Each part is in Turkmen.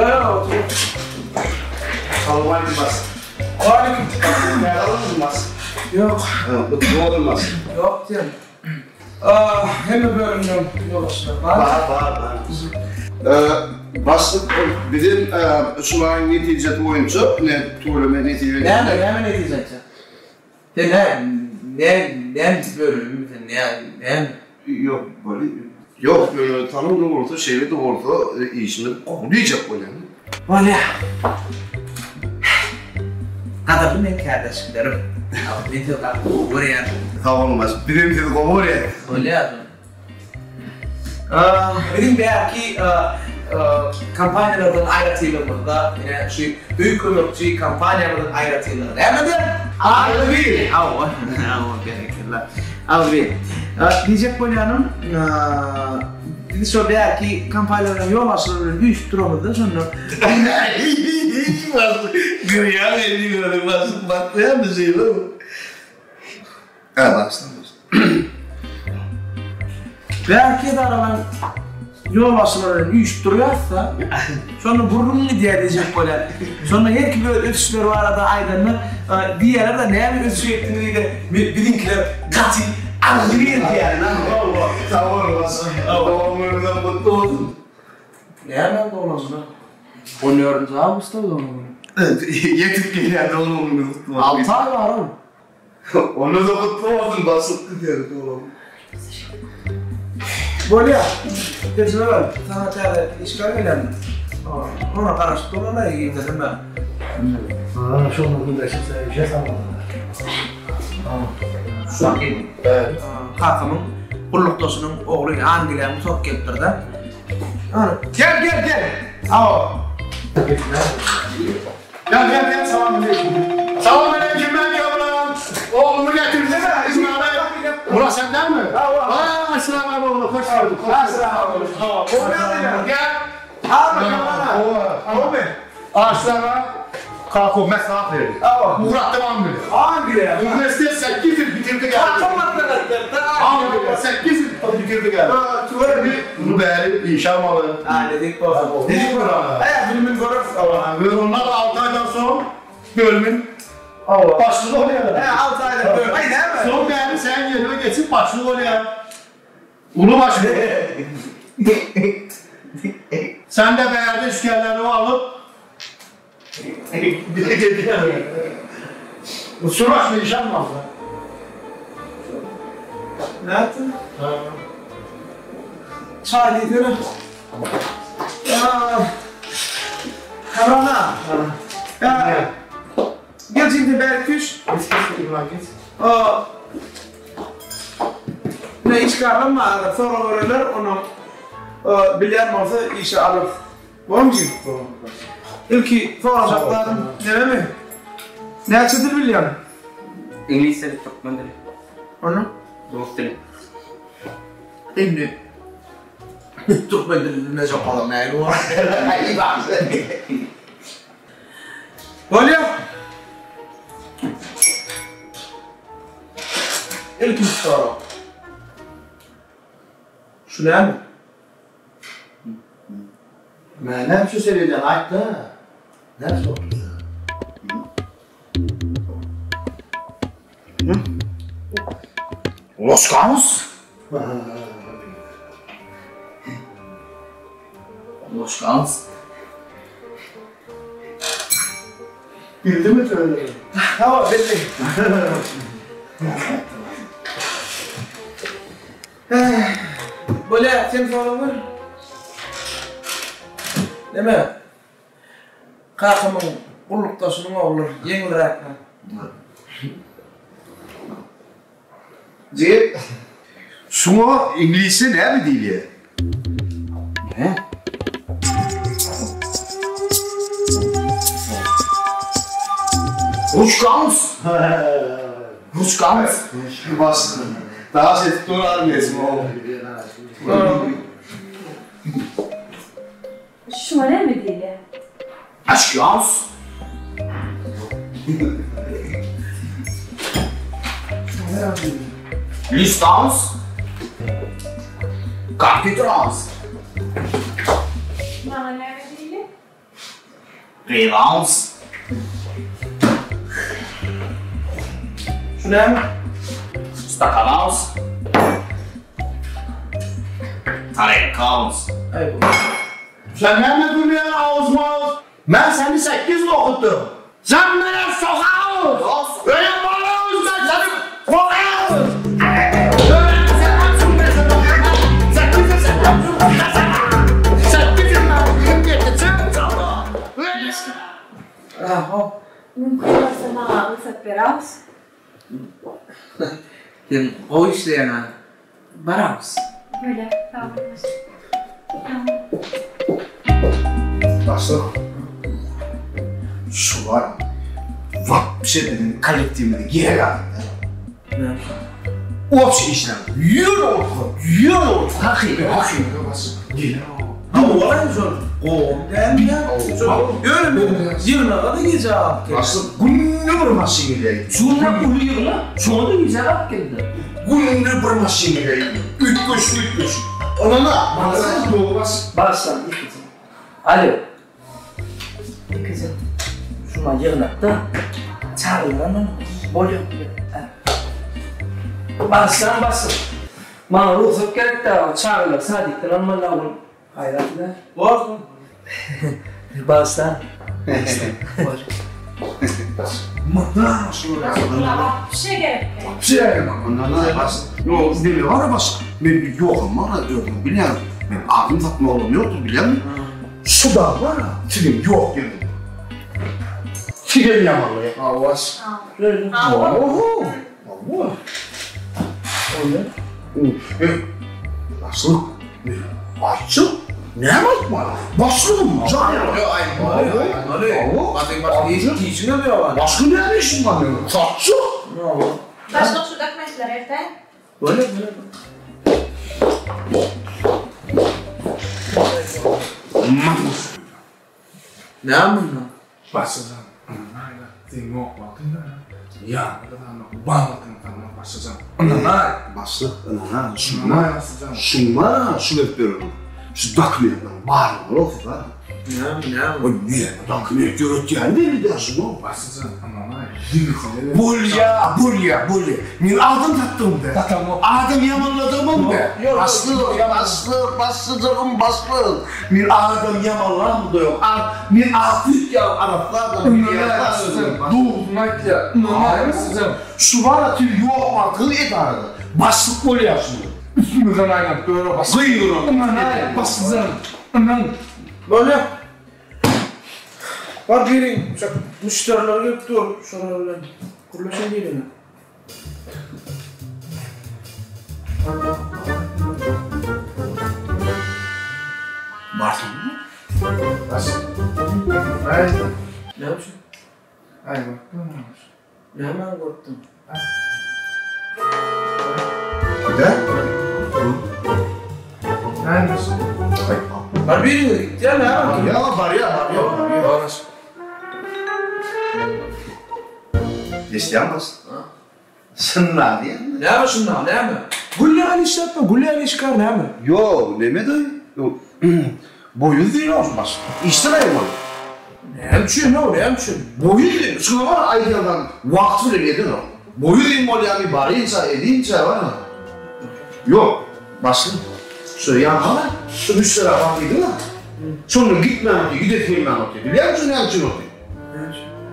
Ýok, ýok, otur. Salowmaleýkim bas. Waleýkim. Täze aldyňmy bas? Ýok. Bu bozulmaz. Ýok diýen. Hemme bölümden ýolbaşçylar bar. Bar, bar, bar. Başlyk bizim şu aýyň netijesi boýunça ne tüweleme netije. Näme, näme netije aýtýaň? Sen nä, nä, näme bölümmi sen, nä, näme? Ýok, bolý. Ýok, ýöne talon bolsa, şeýle-de bolsa işimiz gowy diýjek bolýan. Bolýa. Gadyrly meň kärdeşlerim. Men sizi gaty gowy görýän. Sag boluň başlyk. Bizem sizi gowy görýäs. Bolýa. Biziň bärki kompaniýalardan aýratynlygymyzda, ine şu öý kömekçi kompaniýamyzyň aýratynlygy nämede? Agzybir! Hawa, hawa, berekella. Agzybir. Diýjek bolýanym, biz şo bärki kompaniýalaryň ýolbaşçylary bilen üýşüp duramyzda şonda. Gyrýaň elini başlyk batýarmy şeýle? Hä başla başla. Bärki edaralaň ýolbaşçylary bilen üýşüp durýas-da, şonda gürrüň gidýär diýjek bolýar. Şonda her kim öz ösüşleri barada aýdanda, diýýärler-de näme ösüş etdiňiz diýse, biziňkiler gaty agzybir diýýärler. Hawa, sag bol başlyk. Doglan günüňizem gutly bolsun. Näme doglan güni? On dördünji awgustda doglan güni. Ýetip gelýän doglan günüňiz gutly bolsun. Alty aý bar ol. Onda-da gutly bolsun başlyk diýeli doglan. Bolýa. Tejribe ber. Saňa täze işgär gelýärmi? Ona garaşyp durarlar giňden ben. Ha, şonda gündeşip işe salmadylar. Şu kakamyň gullukdaşynyň ogly Angliýany gutaryp gelipdir-de. Gel gel gel. Awa. Gel gel gel salam aleýkum. Salam aleýkum men Kamran. Oglumy getirsene Ismail. Murat sen dälmi? Hawa. Salam oglum hoş gördük. Salam. Gel. Hawa. Aşlara Kako maslahat berdi. Ugratdym Angliýa. Angliýa. Uniwersitet 8 ýyl bitirdi geldi. Kakam maslahat berdi. Angliýa 8 ýyl bitirdi geldi. Indi bunu bäri işe almaly. Ha, nesip bolsa. Nesip bolsa. He, bilmin göreris. Ve onlar 6 aýdan soň bölümin başlygy bolýarlar. He, 6 aýdan bölüm. Aý, näme? Soň bäri sen ýerine geçip başlyk bolýar. Uly başlyk. Sen de bärde işgärleri alyp Suraşmy iş almazlar. Nätdi? Çaý diýsene. Kamran aga. Gel jigim bäri düş. Geç geç İmran geç. Ne işgärler bar, sorag bererler, onuň bilýän bolsa işe alarys. Bormy jigim? Ilki sorajak zadym nämemi? Näçe dil bilýäň? Iňlis dili, türkmen dili. Onda? Rus dili. Indi türkmen dilini bilmejek bolan nähili bolar? Bolýar. Ilkinji sorag. Şu näme? Mä näme üçin seredýän aýtda. Näme sorupdyr? Loşkaňyz? Loşkaňyz? Bildimi söyledi? Hawa, bildi. Bolýar, sen soraň ber. Neme? Kakamyň gullukdaşynyň ogly, ýeňilräk. Jigit, şuňa iňlisçe näme diýilýär? Näme? Ruçkaňyz! Ruçkaňyz! Başlyk, daş edip dur armeýsm oglum. Şuňa näme diýilýär? Aşýas. Listans. Kompýuterans. Maňa näme diýilýär? Gyz Şu näme? Stakan aus. Tarelka aus. Aý bu. Sen näme gülýäň awuz mawuz? Men seni 8 ýyl okutdym. Sen meni sokauz! Öýe bolauz men seni kowauz! Mümkin bolsa maňa rugsat beraws? Sen gowy işleýäň-ä. Baraws. Bolýar, sag bol başlyk. Başlyk, şular wapşe biziň kollektiwimize gerek adam däl. Näme? Obşi işler. Ýör otur, ýör otur. Hakyky. Hakyky başlyk. Dogry şol gowum dälmi ýa? Ýöne men ýygnaga-da gijä galyp geldim. Başlyk günde bir maşyn gelýär. Şunda uly ýygnak, şoňa-da gijä galyp geldi. Günde bir maşyn gelýär. Üýtgeşik üýtgeşik. Onana Başlyk dogry başlyk. Bagyşlaň ilkijin. Alo. Ilkijin. Şuma ýygnakda çagyrylan ony. Bolýa. Bagyşlaň başlyk. Maňa rugsat gerek-dä, çagalar sadikden almaly-a ol. Gaýrat-da. Bolsun. Bagyşlaň. Bor. Munda şular. Wapşe gerekdi. Wapşe Ýok, neme bar başga? Men ýogam bar, özüň bilýäň. Men adym satmaglygym ýokdur, bilýäňmi? Şu dag bar, siziň ýok ýeriňiz. Sigen ýamanly. Awaş. Oho. Awa. Başlyk. Aýtjak. Näme aýtmaly? Başlygym, jan ýaly. Ýok, aýtmaly. Aýtmaly. Başga başga işiňem ýok. Başga näme işim bar meniň? Satjak. Başlyk şu dokumentleri ertäý. Bolýar, bolýar. Näme munda? Başlyjan, ynanaý-da, seň ýok wagtyňda ýanyňda galmak bagtyňy salmak başlyjan, ynanaý! Başlyk, ynanaý, şuňa, Ynanaý başlyjan. şuňa şu gelip ýören, şu dokumentleriň barlygy bolsa da. Näme, näme? O näme dokument ýöretýäni belli däl şuňa. Başlyjan, ynanaý, ýigitine ber. Bolýa, bolýa, bolýa. Men adam satdygym däl. Satamok. Adam ýamanladygymam däl. Başlyk, başlyk, başlyjygym, başlyk. Men adam ýamanlamda ýok. A men ak süýt ýaly arassa adam. Ynanaý başlyjygym, dogrusyny aýtýar. Ynanaý başlyjygym. Şu bar-a tüý ýok wagtyňyz edarada başlyk bolýar şular. Üstümizden aýlanyp ýör-ä başlyk. Gygyryp. Ynanaý başlyjygym, ynan. Bolýa. Bar giriň, şo müşderiler gelip dur, şolar bilen gürleşiň giriň. Barsyňmy? Baş. Aý. Näme üçin? Aý gorkdum. Nämä gorkduň? Gide? Näme? Bar biriňiz gitýär näme? Ýa barýa, barýa, barýa. Baş. Eşidýäňmi baş? Şynda diýýän. Näme şynda, näme? Gül ýaly işläpmi, gül ýaly işgär näme? Ýok, neme-de, boýun diýýär baş. Işden aýyrmaly. Näme üçin, how, näme üçin? Boýun diýip, şuňa bar aýdýan zat wagty bilen edenok. Boýun diýip bolýamy, barynça, edinçä bar. Ýok, başlyk, şu ýaňky şu müşderä bar diýdiň-ä. Şonda gitmän otyr, gidesi gelmän otyr. Bilýäňmi şu näme üçin otyr?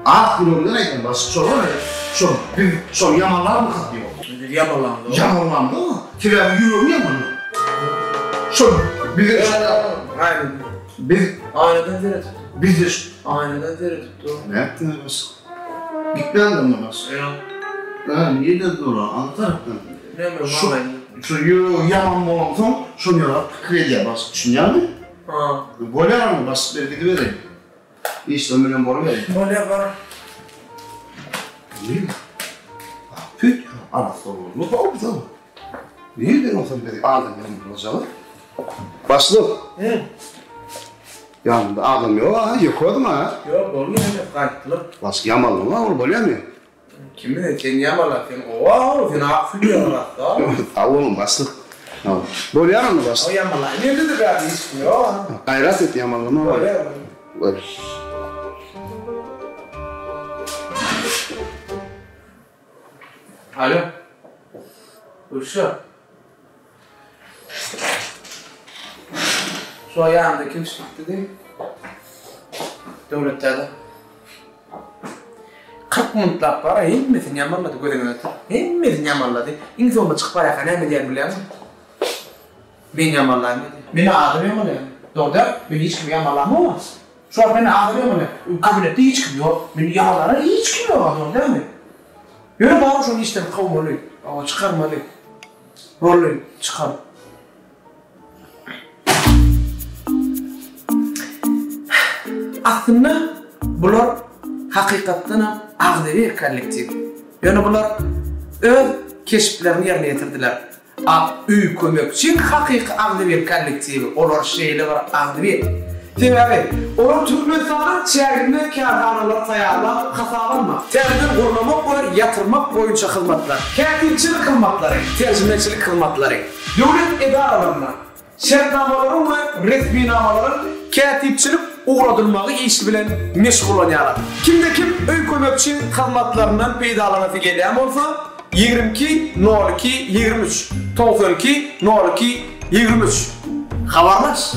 Ak ýüregimden aýdýan başlyk şol bar, şol biz şony ýamanlarmykak diýip otyr. Biz ýamanlandyk. Ýamanlandyk, sebäbi ýüregi ýamandy. Şol bize Aýnadan. Biz Aýnadan seredip. Biz de Aýnadan seredip dur. Nätdiň başlyk? Gitmändir mi başlyk? Ýok. Ha, nirede dur? Aňy tarapdan. Näme Şu şu ýüregi ýaman bolansoň şony ýaly pikir edýär başlyk, düşünýäňmi? Ha. Bolýar onda başlyk ber gidibereýin. Işlerim bilen bolubereýin. Bolýar bar. Nirede? Püt, arassa boldy. Hop, hop. Nireden olsam bizi adam ýaman bolajagy? Başlyk. He. Ýanynda adam ýok, ha, ýok özüň ha. Ýok, boldy ýene gaýtdylar. Başlyk ýamanlygyň ol bolýamy? Kim bilen sen ýamanla, sen gowy ol, sen ak süýt ýaly arassa. Sag boluň başlyk. Bolýar onda başlyk. O ýamanlaýyn indi-de bärde hiç kim ýok. Gaýrat et ýamanlama. Bolýar. Bolýar. Alo. Gülşa. Şu ýanynda kim çykypdy diý? Döwlet däde. 40 minutlap bar, hemmesini ýamanlady gözüňe ötür. Hemmesini ýamanlady. Iň soňunda çykyp barýarka näme diýýän bilýäňmi? Men ýamanlaýyn diýdi. Meni adam ýamanlaýar. Dogry däl, men hiç kimi ýamanlamok. Şu wagt meni adam ýamanlaýar. Kabinetde hiç kim ýok. Meni ýamanlara hiç kim ýok, dogry dälmi? Ýöne barybir şony işden kowmaly. Hawa, çykarmaly. Boldy, çykar. Aslynda bular hakykatdanam agzybir kollektiw. Ýöne bular öz keşplerini ýerine ýetirdiler. A öý kömekçiň hakyky agzybir kollektiwi, olar şeýle bir agzybir. Sebäbi, olar Türkmenistanyň çäginde kärhanalary taýýarlap, hasaba almak, täzeden gurnamak we ýatyrmak boýunça hyzmatlar, kätipçilik hyzmatlary, terjimeçilik hyzmatlary, döwlet edaralarynda şertnamalaryň we resminamalaryň kätipçilik ugradylmagy işi bilen meşgullanýarlar. Kimde-kim öý kömekçi hyzmatlaryndan peýdalanasy gelýän bolsa, 22 02 23 92 02 23 Habarlaş!